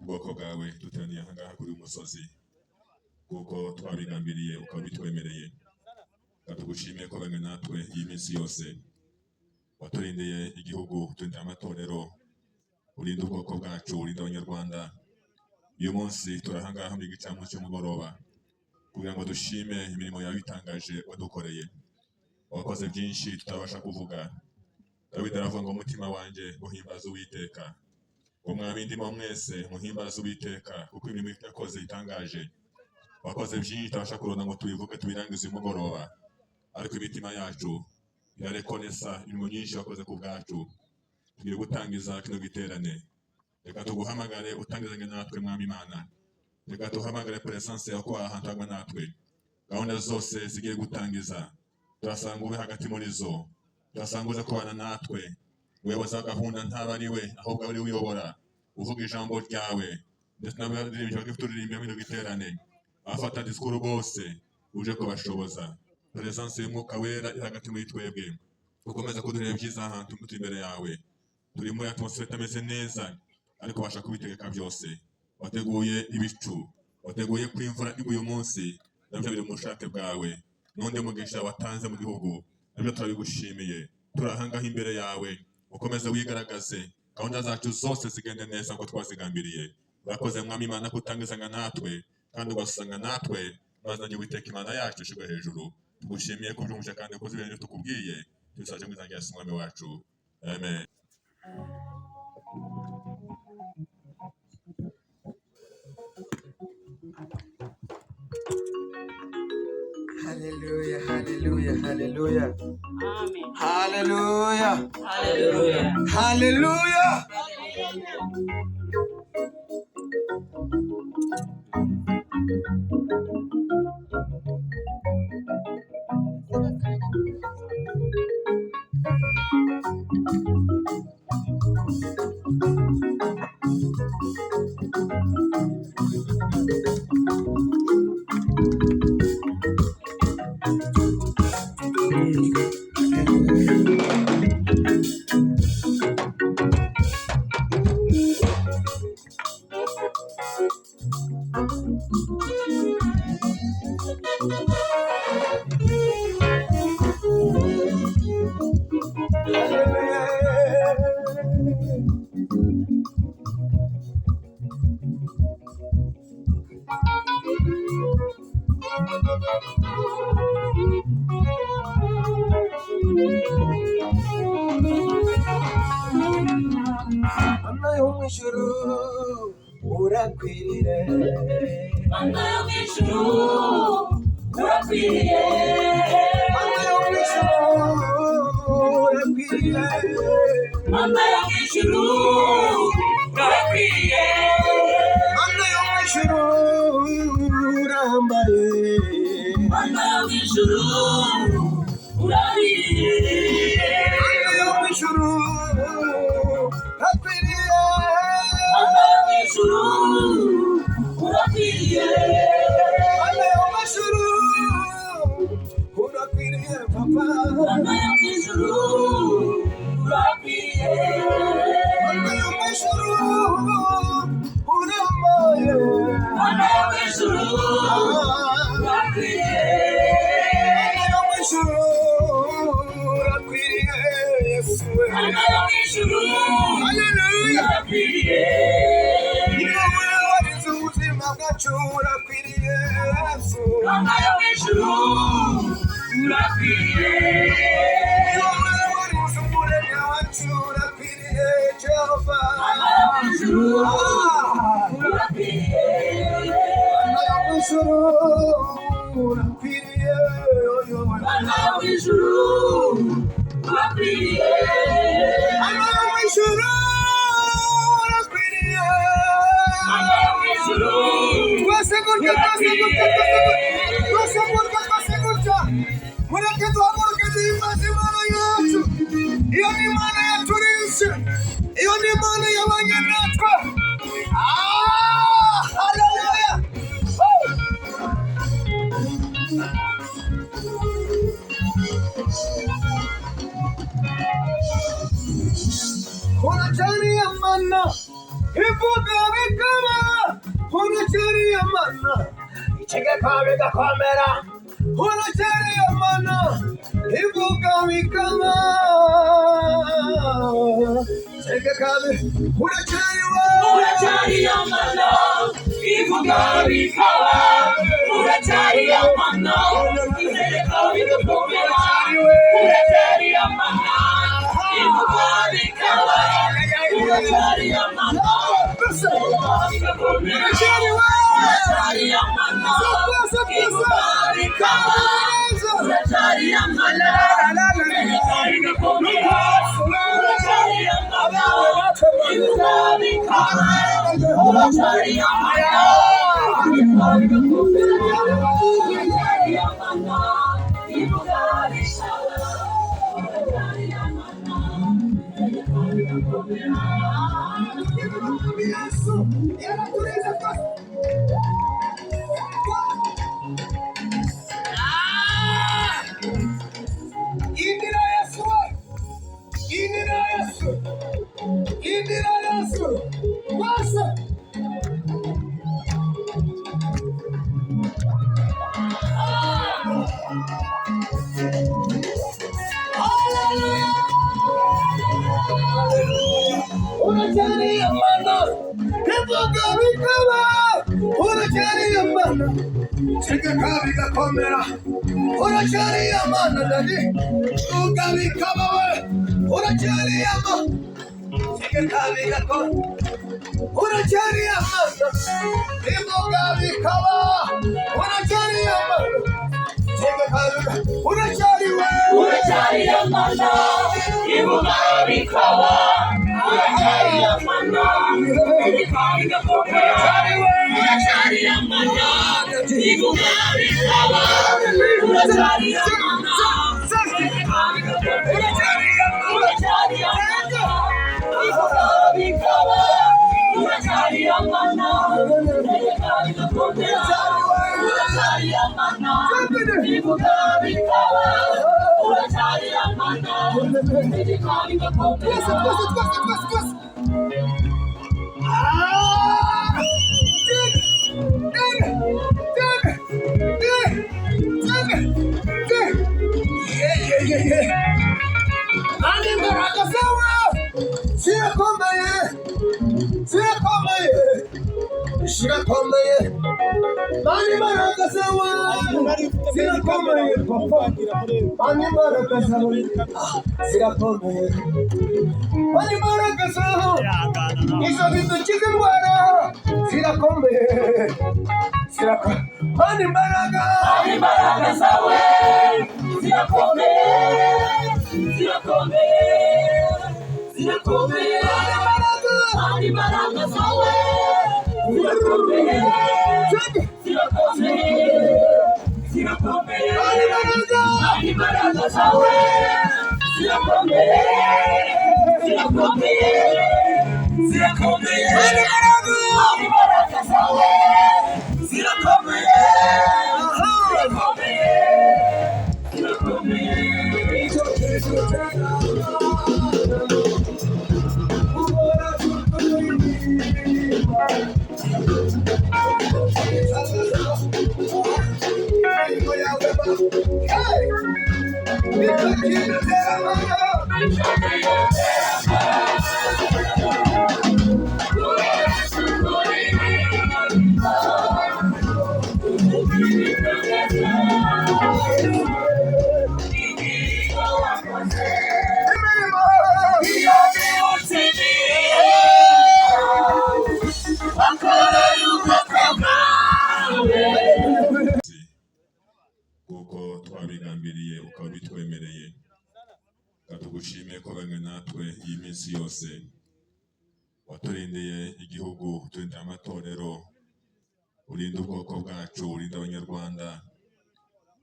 Ubwoko bwawe duteraniye aha ngaha kuri uyu musozi kuko twabigambiriye, ukaba ubitwemereye. Reka tugushimiye ko bamwe natwe iyi minsi yose waturindiye igihugu, uturindira amatorero, urinda ubwoko bwacu, urinda Abanyarwanda. Uyu munsi turi aha ngaha muri gicamunsi cy'umugoroba kugira ngo dushime imirimo yawe itangaje wadukoreye. Wakoze byinshi tutabasha kuvuga. Dawidi aravuga ngo: "Umutima wanjye uhimbaza Uwiteka, ngo mwabindimo mwese muhimbaze Uwiteka, kuko imirimo yakoze itangaje." Wakoze byinshi tutabasha kurona ngo tubivuge tubirangize uyu mugoroba, ariko imitima yacu irarekonesa imirimo myinshi wakoze ku bwacu. Tugiye gutangiza kino giterane. Reka tuguhamagare utangizanye natwe, Mwami Imana. Reka tuhamagare presence yawe ko aha hantu hamwe natwe. Gahunda zose zigiye gutangiza, turasanga ube hagati muri zo, turasanga uze kubana natwe. Umuyobozi wa gahunda ntaba ari we, ahubwo ari we uyobora, uvuga ijambo ryawe, ndetse n'abaririmbyi bagiye kuturirimbira muri ino giterane, abafata disikuru bose uje kubashoboza. Presence y'Umwuka Wera iri hagati muri twebwe, ukomeza kuduhera ibyiza. Ahantu turi imbere yawe, turi muri atmosphere itameze neza, ariko ubasha kubitegeka byose. Wateguye ibicu, wateguye ko imvura igwa uyu munsi, nabyo biri mu bushake bwawe. N'undi mugisha watanze mu gihugu, nabyo turabigushimiye. Turi ahangaha imbere yawe, ukomeze wigaragaze, gahunda zacu zose zigende neza nk'uko twazigambiriye. Urakoze, Mwami Imana, ko utangizanya natwe kandi ugasanga natwe, maze nanjye Uwiteka Imana yacu ishyirwe hejuru. Tugushimiye ko ubyumvise kandi ukoze ibintu tukubwiye. Tubisabye mu izina rya Yesu Umwami wacu, amen. Hallelujah, hallelujah, hallelujah. Amen. Hallelujah. Hallelujah. Hallelujah. Hallelujah. Mana yo mu ijuru, urakwiriye. Mana yo mu ijuru, urakwiriye. Mana yo mu ijuru, urakwiriye. Mana yo mu ijuru, urakwiriye. Mana yo mu ijuru, urambaye. Mana yo mu ijuru, urakwiriye. Mana yo mu ijuru, urakwiriye. Mana yo mu ijuru, urakwiriye. Mana yo mu ijuru, urakwiriye, papa. Mana yo mu ijuru, urakwiriye. Mana yo mu ijuru, urambaye. Mana yo mu ijuru, urakwiriye. Mana yo mu ijuru, urakwiriye, Yesu we. Mana yo mu ijuru, Hallelujah. urakwiriye. Ni wowe warinze ubuzima bwacu, urakwiriye, Yesu. Mana yo mu ijuru, urakwiriye. Ni wowe warinze umuremyi wacu, urakwiriye, Jehova. Mana yo mu ijuru, Ah. urakwiriye. Mana yo mu ijuru, urakwiriye. Oyo, oyo. Mana yo mu ijuru, urakwiriye. Mana yo mu ijuru, urakwiriye. Mana yo mu ijuru, Twese gutya, twese gutya, twese gutya, twese gutya, twese gutya. Mureke duhaguruke duhimbaze Imana yacu. Iyo ni Imana yaturinze, iyo ni Imana yabanye natwe. Ah, haleluya! Woo! Mana itegeka bigakomera, uracyari Mana ivuga bikaba, tegeka uracyari we, Uracyari Mana ivuga bikaba, uracyari Mana itegeka bigakomera, uracyari Mana ivuga bikaba, uracyari Mana itegeka bigakomera, uracyari we, uracyari Mana ivuga bikaba, uracyari Mana itegeka bigakomera, uracyari Mana ivuga bikaba, uracyari Mana itegeka bigakomera, uracyari Mana ivuga bikaba, uracyari Mana itegeka bigakomera. Yesu yaraturinze twese. Indira Yesu we, indira Yesu, indira Yesu, twese. Uracyari Mana ivuga bikaba, uracyari Mana tegeka bigakomera, uracyari Mana dadi ivuga bikaba we, uracyari Mana tegeka bigakomera, uracyari Mana ivuga bikaba, uracyari Mana tegeka bigakomera, uracyari we, Uracyari Mana ivuga bikaba, uracyari Mana itegeka bigakomera, uracyari Mana ivuga bikaba, uracyari Mana itegeka bigakomera, uracyari Mana ivuga bikaba, uracyari Mana itegeka bigakomera, uracyari Mana ivuga bikaba, uracyari Mana itegeka bigakomera. Twese, twese, twese, twese, twese. Ah! Dig! Dig! Dig! Dig! Dig! Dig! Yeah, yeah, yeah, yeah. Kandi imbaraga zawe zirakomeye, zirakomeye, zirakomeye. Kandi imbaraga zawe zirakomeye, papa. Kandi imbaraga zawe zirakomeye. Kandi imbaraga zawe izo zidukiza indwara zirakomeye, zirakomeye. Kandi imbaraga, Imbaraga zawe zirakomeye, zirakomeye, zirakomeye. imbaraga, Imbaraga zawe zirakomeye, zirakomeye, zirakomeye. kandi imbaraga, Imbaraga zawe zirakomeye, zirakomeye, zirakomeye. kandi imbaraga. Imbaraga zawe zirakomeye, Aha. zirakomeye, zirakomeye. Kuko twabigambiriye ukaba bitwemereye, tugushimiye ko bamwe natwe iyi minsi yose waturindiye igihugu, uturindira amatorero, urinda ubwoko bwacu, urinda Abanyarwanda.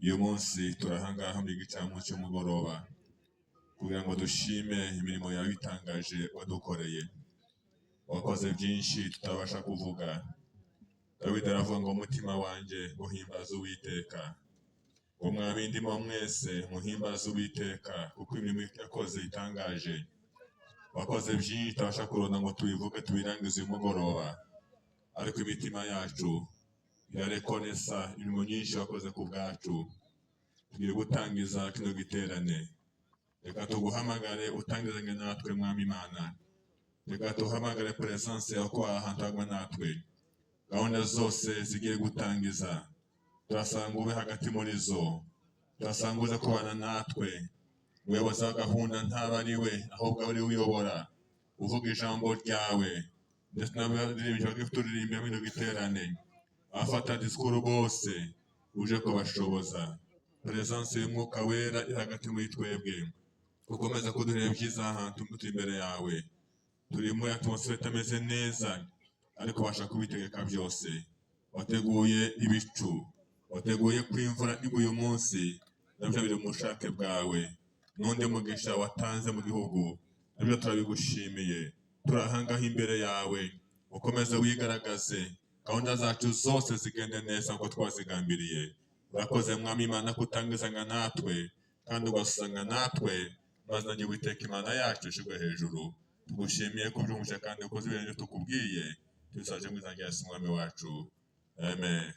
Uyu munsi turahangaha muri gicamunsi cy'umugoroba kugira ngo dushime imirimo yawe itangaje wadukoreye. Wakoze byinshi tutabasha kuvuga. Dawidi aravuga ngo umutima wanjye uhimbaze Uwiteka, ngo mwabindimo mwese muhimbaze Uwiteka, kuko imirimo yakoze itangaje. Wakoze byinshi tutabasha kuronda ngo tubivuge tubirangize uyu mugoroba, ariko imitima yacu Irarekonesa imirimo myinshi wakoze ku bwacu. Tugiye gutangiza kino giterane. Reka tuguhamagare utangizanye natwe, Mwami Imana. Reka tuhamagare presence yawe ko aha hantu hagwa natwe. Gahunda zose zigiye gutangiza, turasanga ube hagati muri zo, turasanga uze kubana natwe. Umuyobozi wa gahunda ntaba ari we, ahubwo ari we uyobora, uvuga ijambo ryawe, ndetse n'abaririmbyi bagiye kuturirimbira muri ino giterane, abafata disikuru bose uje kubashoboza. Presence y'Umwuka Wera iri hagati muri twebwe, ukomeza kuduhera ibyiza ahantu turi imbere yawe. Turi muri atmosphere itameze neza, ariko ubasha kubitegeka byose. Wateguye ibicu, wateguye ko imvura igwa uyu munsi, nabyo biri mu bushake bwawe. N'undi mugisha watanze mu gihugu, nabyo turabigushimiye. Turi ahangaha imbere yawe, ukomeze wigaragaze, gahunda zacu zose zigende neza nk'uko twazigambiriye. Urakoze, Mwami Imana, ko utangizanya natwe kandi ugasanga natwe, maze nanjye Uwiteka Imana yacu ishyirwe hejuru. Tugushimiye ko ubyumvise kandi ukoze ibintu tukubwiye, tubisaje mu izina rya Yesu Umwami wacu, amen.